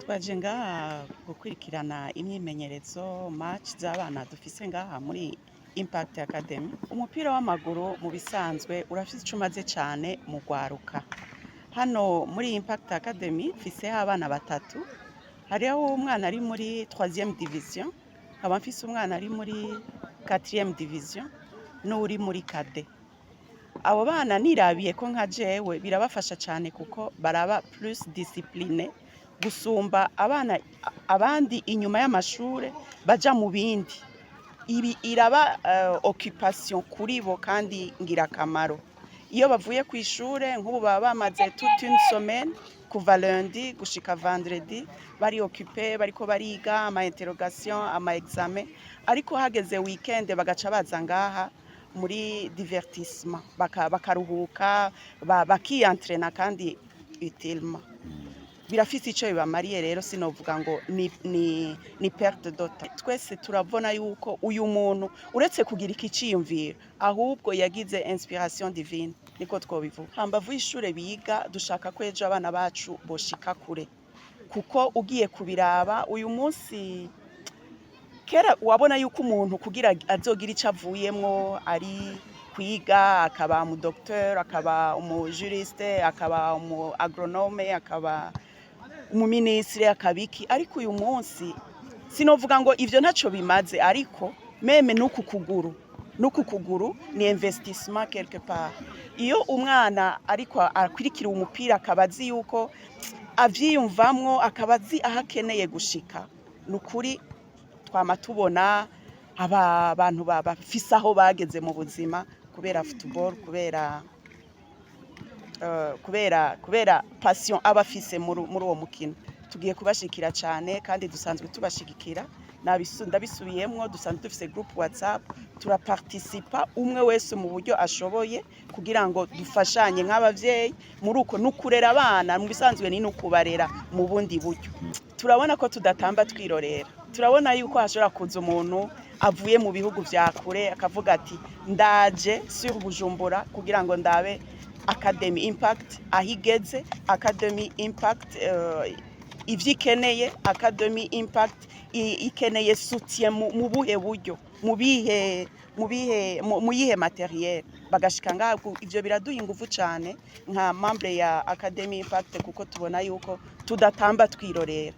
Twaje ngaha gukurikirana imyimenyerezo, match z'abana dufise ngaha muri Impact Academy. Umupira w'amaguru mu bisanzwe urafise ico umaze cane mu rwaruka. Hano muri Impact Academy mfiseho abana batatu: hariho umwana ari muri 3e division, nkaba mfise umwana ari muri 4e division n'uwuri muri cadet. Abo bana nirabiye ko nka jewe birabafasha cane, kuko baraba plus discipline gusumba abana abandi inyuma y'amashure baja mu bindi. Ibi iraba occupation kuri bo kandi ngirakamaro. Iyo bavuye kw'ishure, nk'ubu baba bamaze toute une semaine, kuva lundi gushika vendredi, bari occupé, bariko bariga ama interrogation, ama examen, ariko hageze weekend bagaca baza ngaha muri divertissement, bakaruhuka, bakientraîna kandi utilement. Birafise ico bibamariye. Rero sinovuga ngo ni perte de temps. Twese turabona yuko uyu muntu, uretse kugira iki ciyumviro, ahubwo yagize inspiration divine, niko twobivuga. Hambavu y'ishure biga, dushaka ko ejo abana bacu boshika kure, kuko ugiye kubiraba uyu munsi, kera wabona yuko umuntu kugira azogira ico avuyemwo ari kwiga, akaba umu docteur, akaba umu juriste, akaba umu agronome, akaba umuminisitiri, akaba iki. Ariko uyu munsi sinovuga ngo ivyo ntaco bimaze, ariko même n'uku kuguru ni investissement quelque part. Iyo umwana ariko akurikira umupira, akaba azi yuko avyiyumvamwo, akaba azi aho akeneye gushika, ni ukuri twama tubona aba bantu bafise aho bageze mu buzima kubera football, kubera passion aba afise muri uwo mukino. Tugiye kubashigikira cyane kandi dusanzwe tubashigikira. Ndabisubiyemwo, dusanzwe dufise groupe WhatsApp, turaparticipa umwe wese mu buryo ashoboye kugira ngo dufashanye nk'abavyeyi muri uko nukurera abana. Mu bisanzwe ni nukubarera mu bundi buryo. Turabona ko tudatamba twirorera. Turabona yuko hashobora kuza umuntu avuye mu bihugu vya kure, akavuga ati: "Ndaje sur Bujumbura kugira ngo ndabe Academy Impact aho igeze, Academy Impact ivyo ikeneye, Academy Impact ikeneye soutien mu buhe buryo, mu bihe mu yihe matériel." Bagashika ngaho. Ivyo biraduha ingufu cane nka membre ya Academy Impact, kuko tubona yuko tudatamba twirorera.